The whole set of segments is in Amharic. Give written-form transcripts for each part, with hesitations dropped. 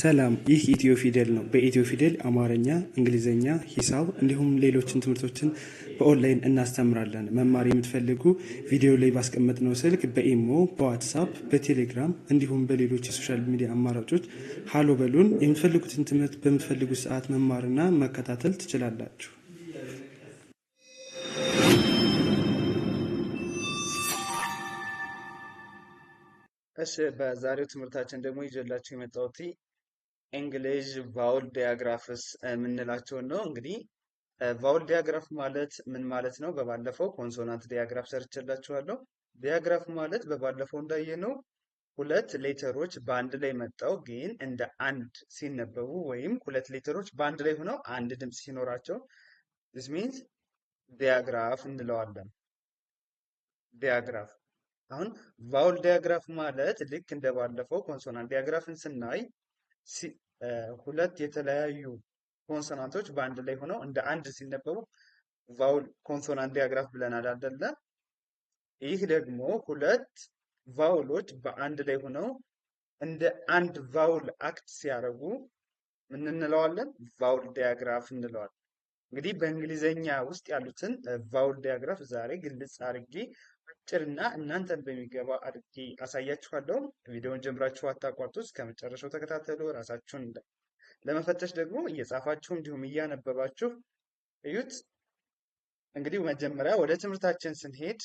ሰላም፣ ይህ ኢትዮ ፊደል ነው። በኢትዮ ፊደል አማርኛ፣ እንግሊዝኛ፣ ሂሳብ እንዲሁም ሌሎችን ትምህርቶችን በኦንላይን እናስተምራለን። መማር የምትፈልጉ ቪዲዮ ላይ ባስቀመጥነው ስልክ በኢሞ፣ በዋትሳፕ፣ በቴሌግራም እንዲሁም በሌሎች የ social media አማራጮች ሀሎ በሉን። የምትፈልጉትን ትምህርት በምትፈልጉት ሰዓት መማርና መከታተል ትችላላችሁ። እሺ፣ በዛሬው ትምህርታችን ደግሞ ይዤላችሁ የመጣሁት English vowel digraphs የምንላቸውን ነው። እንግዲህ vowel digraph ማለት ምን ማለት ነው? በባለፈው consonant digraph ሰርቼላችኋለሁ። Digraph ማለት በባለፈው እንዳየነው ሁለት letter ኦች በአንድ ላይ መጥተው ግን እንደ አንድ ሲነበቡ ወይም ሁለት letter ኦች በአንድ ላይ ሆነው አንድ ድምፅ ሲኖራቸው this means digraph እንለዋለን። Digraph አሁን vowel digraph ማለት ልክ እንደባለፈው consonant digraph ን ስናይ ሁለት የተለያዩ consonant ኦች በአንድ ላይ ሆነው እንደ አንድ ሲነበቡ vowel consonant digraph ብለናል አይደለ? ይህ ደግሞ ሁለት vowel ኦች በአንድ ላይ ሆነው እንደ አንድ vowel act ሲያደርጉ ምን እንለዋለን? Vowel digraph እንለዋለን። እንግዲህ በእንግሊዘኛ ውስጥ ያሉትን vowel digraph ዛሬ ግልጽ አድርጌ አጭርና እናንተን በሚገባ አድርጌ አሳያችኋለሁ። ቪዲዮውን ጀምራችሁ አታቋርጡ፣ እስከ መጨረሻው ተከታተሉ። ራሳችሁን ለመፈተሽ ደግሞ እየጻፋችሁ እንዲሁም እያነበባችሁ እዩት። እንግዲህ መጀመሪያ ወደ ትምህርታችን ስንሄድ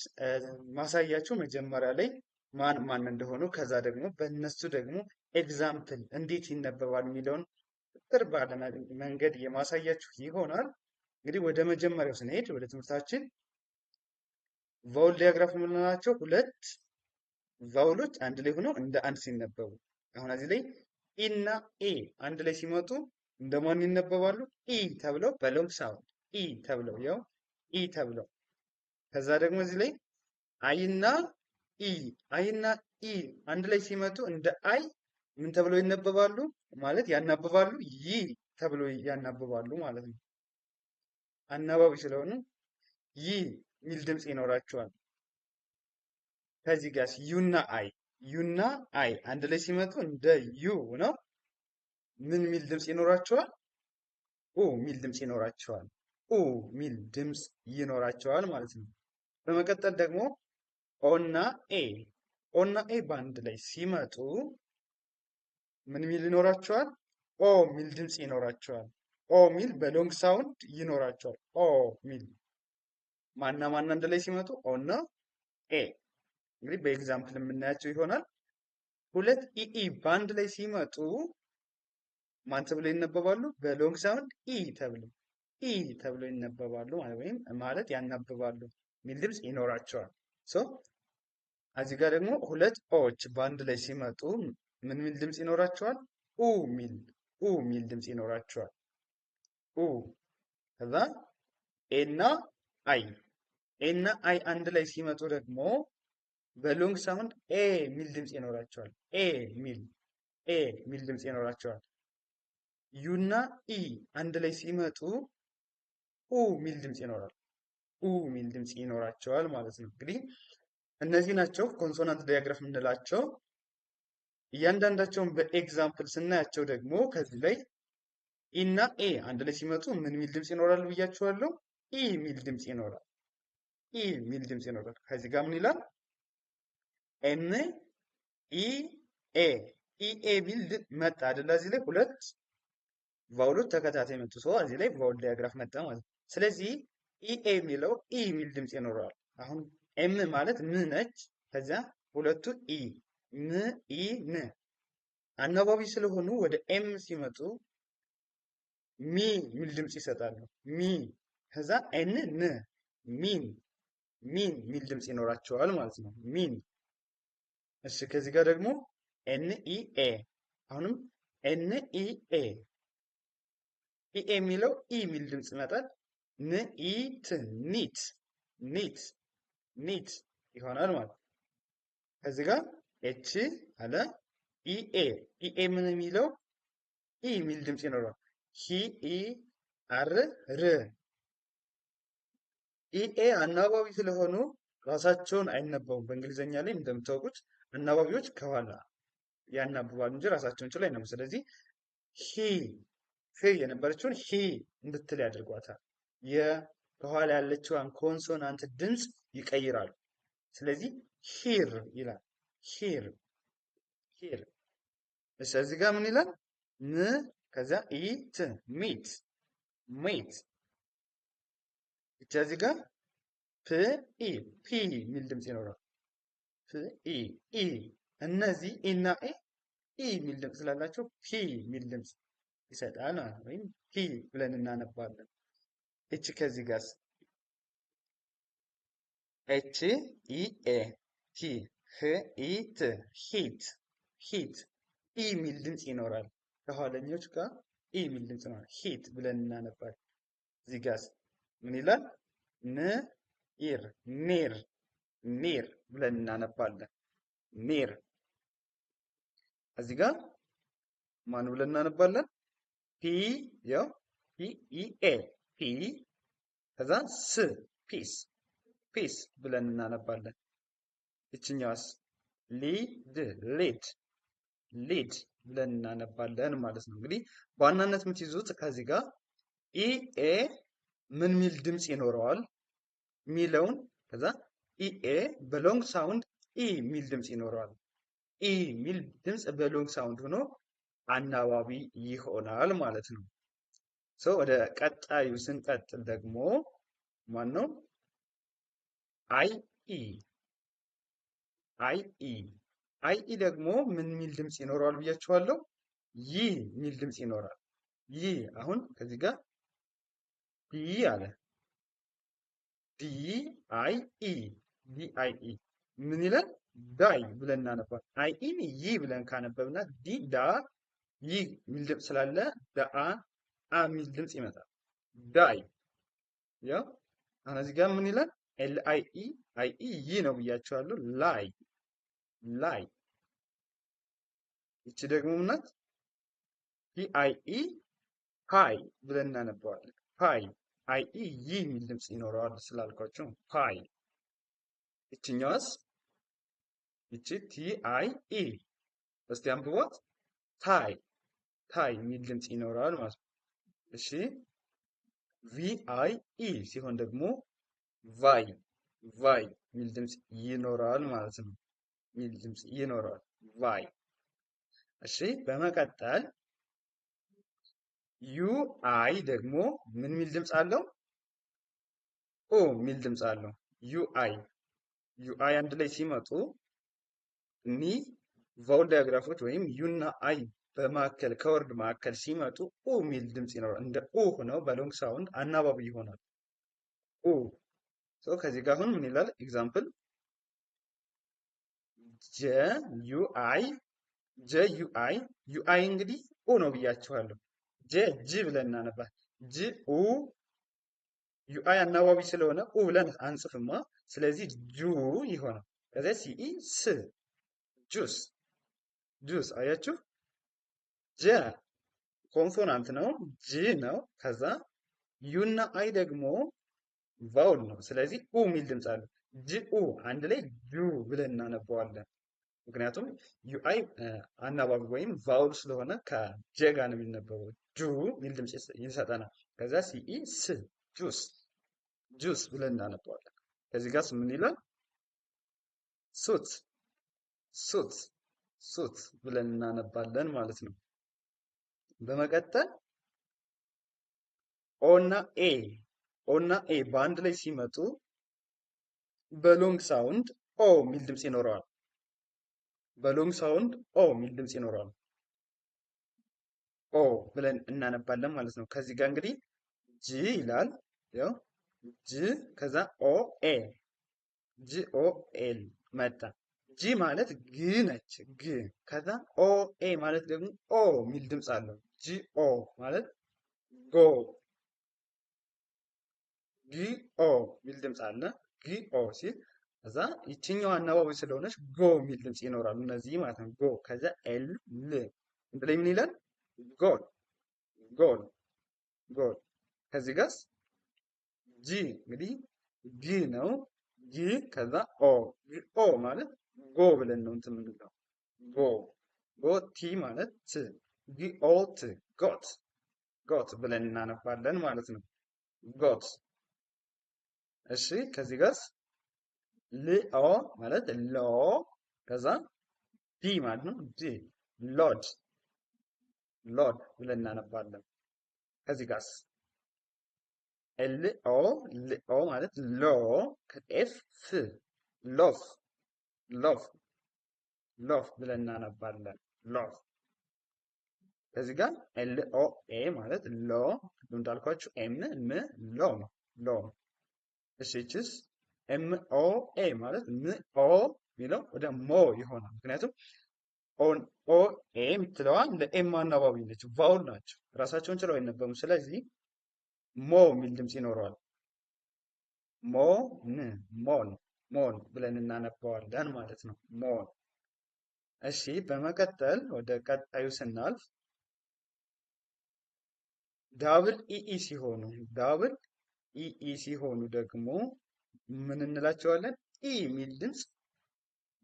ማሳያችሁ መጀመሪያ ላይ ማን ማን እንደሆኑ፣ ከዛ ደግሞ በእነሱ ደግሞ example እንዴት ይነበባል የሚለውን ጥር ባለ መንገድ የማሳያችሁ ይሆናል። እንግዲህ ወደ መጀመሪያው ስንሄድ ወደ ትምህርታችን vowel digraph የምንላቸው ሁለት vowel ኦች አንድ ላይ ሆነው እንደ አንድ ሲነበቡ፣ አሁን እዚህ ላይ E እና A አንድ ላይ ሲመጡ እንደማን ይነበባሉ? ኢ ተብለው በ long sound ኢ ተብለው ያው ኢ ተብለው። ከዛ ደግሞ እዚህ ላይ I እና E፣ I እና E አንድ ላይ ሲመጡ እንደ አይ ምን ተብለው ይነበባሉ? ማለት ያናብባሉ፣ ይ ተብለው ያናብባሉ ማለት ነው። አናባቢ ስለሆኑ ይ ሚል ድምፅ ይኖራቸዋል። ከዚህ ጋር U ና I፣ U ና I አንድ ላይ ሲመጡ እንደ ዩ ነው። ምን ሚል ድምፅ ይኖራቸዋል? ኡ ሚል ድምፅ ይኖራቸዋል። ኡ ሚል ድምፅ ይኖራቸዋል ማለት ነው። በመቀጠል ደግሞ O ና A፣ O ና A በአንድ ላይ ሲመጡ ምን ሚል ይኖራቸዋል? ኦ ሚል ድምፅ ይኖራቸዋል። ኦ ሚል በ long sound ይኖራቸዋል። ኦ ሚል ማና ማና አንድ ላይ ሲመጡ O እና A እንግዲህ በ example የምናያቸው ይሆናል። ሁለት EE በአንድ ላይ ሲመጡ ማን ተብለው ይነበባሉ? በ long sound ኢ ተብለው ኢ ተብለው ይነበባሉ ወይም ማለት ያናብባሉ የሚል ድምፅ ይኖራቸዋል። So እዚህ ጋር ደግሞ ሁለት O ዎች በአንድ ላይ ሲመጡ ምን ሚል ድምፅ ይኖራቸዋል? ኡ ሚል ኡ ሚል ድምፅ ይኖራቸዋል። ኡ ከዛ A እና I፣ A እና I አንድ ላይ ሲመጡ ደግሞ በ long sound ኤ ሚል ድምፅ ይኖራቸዋል። ኤ ሚል ኤ ሚል ድምፅ ይኖራቸዋል። U እና E አንድ ላይ ሲመጡ ኡ ሚል ድምፅ ይኖራል። ኡ ሚል ድምፅ ይኖራቸዋል ማለት ነው። እንግዲህ እነዚህ ናቸው consonant digraph የምንላቸው። እያንዳንዳቸውን በ example ስናያቸው ደግሞ ከዚህ ላይ E እና A አንድ ላይ ሲመጡ ምን ሚል ድምፅ ይኖራል ብያችኋለሁ? ኢ ሚል ድምፅ ይኖራል። ኢ ሚል ድምፅ ይኖራል። ከዚህ ጋር ምን ይላል? M E A፣ E A ሚል መጣ አይደለ? እዚህ ላይ ሁለት vowel ኦች ተከታታይ መጡ። So እዚህ ላይ vowel digraph መጣ ማለት ነው። ስለዚህ E A የሚለው ኢ ሚል ድምፅ ይኖረዋል። አሁን M ማለት ም ነች። ከዚያ ሁለቱ E ም ኢ ን አናባቢ ስለሆኑ ወደ M ሲመጡ ሚ ሚል ድምፅ ይሰጣሉ። ሚ ከዛ N ን ሚን ሚን ሚል ድምፅ ይኖራቸዋል ማለት ነው። ሚን። እሺ፣ ከዚህ ጋር ደግሞ N E A፣ አሁንም N E A፣ E A የሚለው ኢ ሚል ድምፅ ይመጣል። ን ኢ ት ኒት ኒት ኒት ይሆናል ማለት ነው። ከዚህ ጋር H አለ E A፣ E A ምን የሚለው ኢ ሚል ድምፅ ይኖረዋል። ሂ E R ር E A አናባቢ ስለሆኑ ራሳቸውን አይነበቡም። በእንግሊዘኛ ላይ እንደምታውቁት አናባቢዎች ከኋላ ያናብባሉ እንጂ ራሳቸውን ችለው አይነበቡም። ስለዚህ ሂ ህ የነበረችውን ሂ እንድትል ያደርጓታል። ከኋላ ያለችዋን consonant ድምፅ ይቀይራሉ። ስለዚህ here ይላል። Here here። እሺ እዚህ ጋር ምን ይላል? ም ከዚያ ኢ ት meat meat። እቺ እዚህ ጋር ፕ ኢ ፒ የሚል ድምፅ ይኖራል። ፕ ኢ ኢ። እነዚህ ኢ እና ኤ ኢ የሚል ድምፅ ስላላቸው ፒ የሚል ድምፅ ይሰጣል ማለት ነው። ወይም ፒ ብለን እናነባለን። እቺ ከዚህ ጋርስ H E A T ህ ኢ ት heat heat ኢ የሚል ድምፅ ይኖራል። ከኋለኞች ጋር ኢ የሚል ድምፅ ይኖራል። Heat ብለን እናነባለን። እዚህ ጋርስ ምን ይላል? ን ኢር near near ብለን እናነባለን። Near። እዚህ ጋር ማን ብለን እናነባለን? P ያው P E A ፒ ከዛ ስ peace peace ብለን እናነባለን። ይችኛዋስ lead lead lead ብለን እናነባለን ማለት ነው። እንግዲህ በዋናነት የምትይዙት ከዚህ ጋር E A ምን ሚል ድምፅ ይኖረዋል ሚለውን ከዛ E A በ long sound ኢ ሚል ድምፅ ይኖረዋል። ኢ ሚል ድምፅ በ long sound ሆኖ አናባቢ ይሆናል ማለት ነው። So ወደ ቀጣዩ ስንቀጥል ደግሞ ማን ነው? I E I E I E ደግሞ ምን ሚል ድምፅ ይኖረዋል ብያችኋለሁ? ይ ሚል ድምፅ ይኖራል። ይ አሁን ከዚህ ጋር D አለ D I E D I E ምን ይላል? Die ብለን እናነባል። I E ን ይ ብለን ካነበብና D ዳ ይ ሚል ድምፅ ስላለ ዳአ አ ሚል ድምፅ ይመጣል። Die ያው አሁን እዚህ ጋር ምን ይላል? L I E I E ይ ነው ብያቸዋለሁ። Lie lie። ይቺ ደግሞ ምናት? P I E ፓይ ብለን እናነባዋለን። ፓይ I E ይ የሚል ድምፅ ይኖረዋል ስላልኳቸው pie። ይችኛዋስ? ይቺ T I E እስቲ አንብቧት። Tie tie የሚል ድምፅ ይኖረዋል ማለት ነው። እሺ V I E ሲሆን ደግሞ ቫይ ቫይ የሚል ድምፅ ይኖረዋል ማለት ነው። የሚል ድምፅ ይኖረዋል ቫይ። እሺ በመቀጠል U I ደግሞ ምን የሚል ድምፅ አለው? ኦ የሚል ድምፅ አለው። U I U I አንድ ላይ ሲመጡ እኒ vowel digraph ኦች ወይም U እና I በማዕከል ከ word መካከል ሲመጡ ኡ የሚል ድምፅ ይኖራል። እንደ ኡ ሆነው በ long sound አናባቢ ይሆናል። ኡ so ከዚህ ጋር አሁን ምን ይላል? Example J U I J U I U I እንግዲህ ኡ ነው ብያችኋለሁ። J ጅ ብለን እናነባል። ጅ ኡ U I አናባቢ ስለሆነ ኡ ብለን አንጽፍማ። ስለዚህ ጁ ይሆናል። ከዚያ C E ስ juice juice። አያችሁ J consonant ነው፣ ጅ ነው። ከዛ U እና I ደግሞ vowel ነው። ስለዚህ ኡ የሚል ድምፅ አለ። ጅ ኡ አንድ ላይ ጁ ብለን እናነበዋለን። ምክንያቱም U I አናባቢ ወይም vowel ስለሆነ ከ J ጋር ነው የሚነበበው። ጁ የሚል ድምፅ ይሰጠናል። ከዛ C E ስ juice juice ብለን እናነበዋለን። ከዚህ ጋር ምን ይላል? Suit suit suit ብለን እናነባለን ማለት ነው። በመቀጠል O እና A O እና A በአንድ ላይ ሲመጡ በ long sound ኦ የሚል ድምፅ ይኖረዋል። በ long sound ኦ የሚል ድምፅ ይኖረዋል። ኦ ብለን እናነባለን ማለት ነው። ከዚህ ጋር እንግዲህ G ይላል። ያው G ከዛ O A G O L መጣ። G ማለት ግ ነች። ግ ከዛ O A ማለት ደግሞ ኦ የሚል ድምፅ አለው። G O ማለት ጎ ግ ኦ የሚል ድምፅ አለ። ግ ኦ ሲል ከዛ ይችኛው አናባቢ ስለሆነች ጎ የሚል ድምፅ ይኖራል። እነዚህ ማለት ነው። ጎ ከዛ L ል እንደ ላይ ምን ይላል? Goal goal goal። ከዚህ ጋርስ G እንግዲህ ግ ነው። ግ ከዛ ኦ ግ ኦ ማለት ጎ ብለን ነው እንትን የምንለው። ጎ ጎ T ማለት ት ግ ኦ ት Goat goat ብለን እናነባለን ማለት ነው። Goat። እሺ ከዚህ ጋርስ L O ማለት ሎ ከዛ D ማለት ነው። D load load ብለን እናነባለን። ከዚህ ጋርስ L O L O ማለት ሎ ከ F ፍ loaf loaf loaf ብለን እናነባለን። Loaf። ከዚህ ጋር L O A ማለት ሎ እንዳልኳችሁ M ም ሎ ነው ሎ። እሺ ይችስ M O A ማለት ም ኦ የሚለው ወደ ሞ ይሆናል። ምክንያቱም O A የምትለዋ እንደ M አናባቢ ነች፣ vowel ናቸው፣ ራሳቸውን ችለው አይነበቡም። ስለዚህ ሞ የሚል ድምፅ ይኖረዋል። ሞ ን moan moan ብለን እናነባዋለን ማለት ነው። Moan። እሺ በመቀጠል ወደ ቀጣዩ ስናልፍ double EE ሲሆኑ double EE ሲሆኑ ደግሞ ምን እንላቸዋለን? ኢ የሚል ድምፅ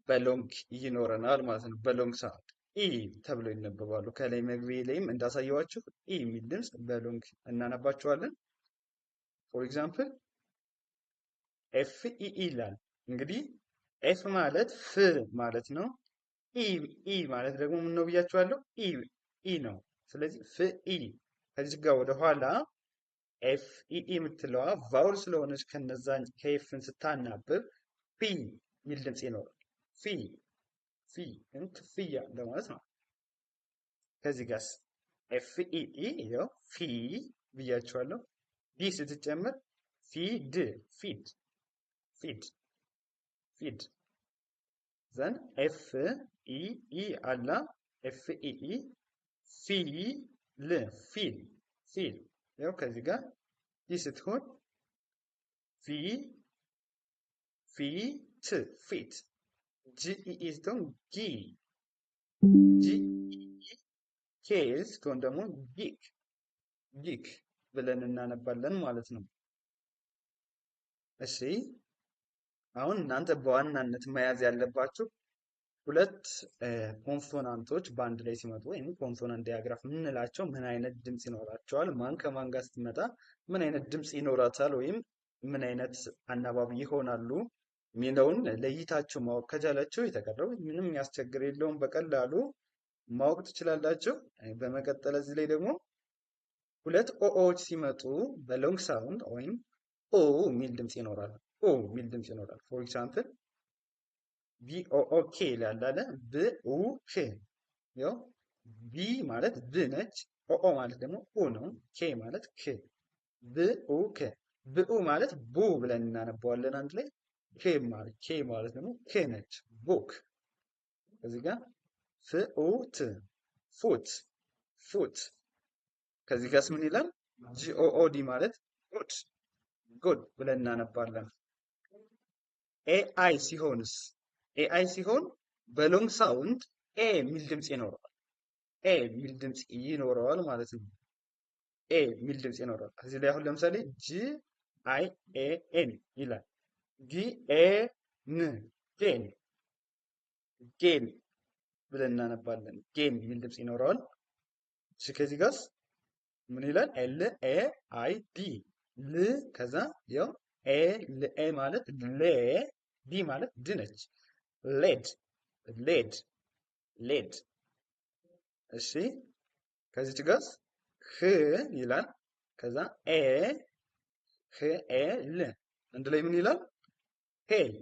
በ long ይኖረናል ማለት ነው። በ long sound ኢ ተብለው ይነበባሉ። ከላይ መግቢያ ላይም እንዳሳየዋችሁ ኢ የሚል ድምፅ በ long እናነባቸዋለን። For example F E E ይላል። እንግዲህ F ማለት ፍ ማለት ነው። E E ማለት ደግሞ ምን ነው ብያችኋለሁ? ኢ ኢ ነው። ስለዚህ ፍ ኢ ከዚህ ጋር ወደ ኋላ F E E የምትለዋ vowel ስለሆነች ከነዛ ከ F ን ስታናብብ ፊ የሚል ድምፅ ይኖራል። ፊ ፊ ክፍያ እንደማለት ነው። ከዚህ ጋርስ F E E ይኸው ፊ ብያችኋለሁ። D ስትጨምር feed feed feed feed then F E E አላ F E E ፊ ል feel feel ያው ከዚህ ጋር D ስትሆን ፊ ፊ ት feet G E E ስትሆን ጊ G E K ስትሆን ደግሞ geek geek ብለን እናነባለን ማለት ነው። እሺ አሁን እናንተ በዋናነት መያዝ ያለባችሁ ሁለት consonant ኦች በአንድ ላይ ሲመጡ ወይም consonant digraph የምንላቸው ምን አይነት ድምፅ ይኖራቸዋል፣ ማን ከማን ጋር ስትመጣ ምን አይነት ድምፅ ይኖራታል፣ ወይም ምን አይነት አናባቢ ይሆናሉ የሚለውን ለይታችሁ ማወቅ ከቻላችሁ የተቀረው ምንም ያስቸግር የለውም፣ በቀላሉ ማወቅ ትችላላችሁ። በመቀጠል እዚህ ላይ ደግሞ ሁለት O O ዎች ሲመጡ በ long sound ወይም ኦ የሚል ድምፅ ይኖራል። ኦ የሚል ድምፅ ይኖራል። For example B O O K ይላል አለ ብ ኡ ክ። ያው B ማለት ብ ነች። O O ማለት ደግሞ ኡ ነው። K ማለት ክ። ብ ኡ ክ ብኡ ማለት ቡ ብለን እናነባዋለን አንድ ላይ። K ማለት K ማለት ደግሞ ክ ነች። Book። እዚህ ጋር ፍ ኡ ት foot foot። ከዚህ ጋርስ ምን ይላል? G O O D ማለት good good ብለን እናነባለን። A I ሲሆንስ A I ሲሆን በ long sound ኤ የሚል ድምፅ ይኖረዋል። ኤ የሚል ድምፅ ይኖረዋል ማለት ነው። ኤ የሚል ድምፅ ይኖረዋል። እዚህ ላይ አሁን ለምሳሌ G I A N ይላል። G A N gain gain ብለን እናነባለን። Gain የሚል ድምፅ ይኖረዋል። እሺ ከዚህ ጋርስ ምን ይላል? L A I D ል ከዛ ያው A L A ማለት ሌ D ማለት ድ ነች። Laid laid laid። እሺ ከዚች ጋርስ ህ ይላል። ከዛ A ህ A L አንድ ላይ ምን ይላል? Hail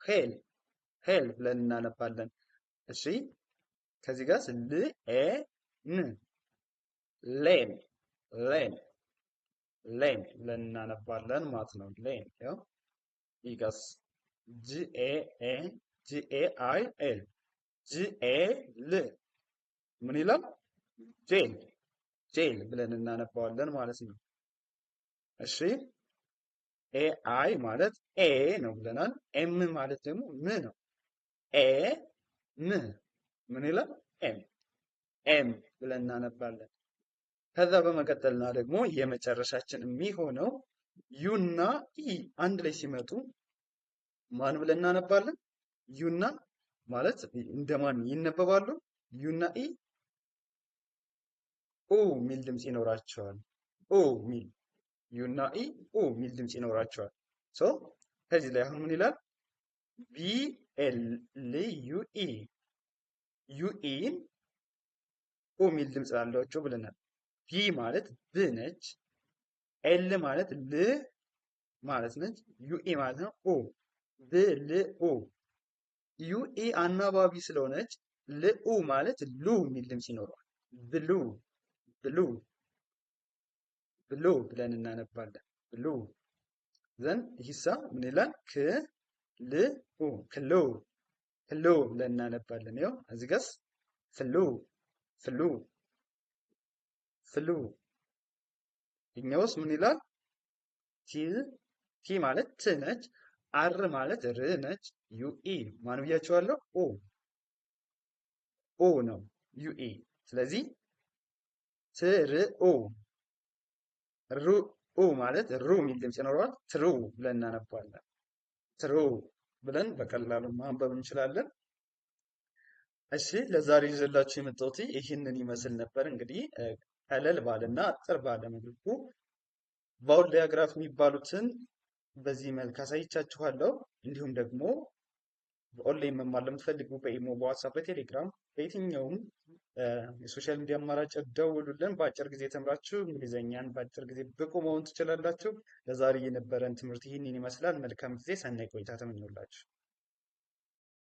hail hail ብለን እናነባለን። እሺ ከዚህ ጋርስ L A N lane lane lane ብለን እናነባለን ማለት ነው። Lane ያው ይጋስ G A A G A I L G A L ምን ይላል? Jail jail ብለን እናነባዋለን ማለት ነው። እሺ A I ማለት ኤ ነው ብለናል። M ማለት ደግሞ ም ነው። ኤ ም ምን ይላል? M M ብለን እናነባለን። ከዛ በመቀጠልና ደግሞ የመጨረሻችን የሚሆነው U እና E አንድ ላይ ሲመጡ ማን ብለን እናነባለን? U ና ማለት እንደማን ይነበባሉ? U ና E ኡ የሚል ድምፅ ይኖራቸዋል። ኡ ሚል U እና E ኡ የሚል ድምፅ ይኖራቸዋል። So ከዚህ ላይ አሁን ምን ይላል? B L U E U E ን ኡ የሚል ድምፅ አላቸው ብለናል። B ማለት ብ ነች። L ማለት ል ማለት ነች። U E ማለት ነው ኡ ብ ል ኡ U E አናባቢ ስለሆነች ልኡ ማለት ሉ የሚል ድምፅ ይኖረዋል። Blue blue blue ብለን እናነባለን። Blue then ይህሳ ምን ይላል? ክ ል ኡ clue clue ብለን እናነባለን። ይኸው እዚህ ጋርስ flew flew flew። ይኛውስ ምን ይላል? T T ማለት ት ነች። R ማለት ር ነች። U E ማን ብያቸዋለሁ? ኡ ኡ ነው U E። ስለዚህ ት ር ኡ ሩ ኡ ማለት ሩ የሚል ድምፅ ይኖረዋል። True ብለን እናነባለን። True ብለን በቀላሉ ማንበብ እንችላለን። እሺ ለዛሬ ይዤላችሁ የመጣሁት ይህንን ይመስል ነበር። እንግዲህ ቀለል ባለና አጠር ባለ መልኩ vowel digraph የሚባሉትን በዚህ መልክ አሳይቻችኋለሁ። እንዲሁም ደግሞ በኦንላይን መማር ለምትፈልጉ በኢሞ፣ በዋትሳፕ፣ በቴሌግራም በየትኛውም የ social media አማራጭ ደውሉልን። በአጭር ጊዜ ተምራችሁ እንግሊዘኛን በአጭር ጊዜ ብቁ መሆን ትችላላችሁ። ለዛሬ የነበረን ትምህርት ይህንን ይመስላል። መልካም ጊዜ፣ ሰናይ ቆይታ ተመኘሁላችሁ።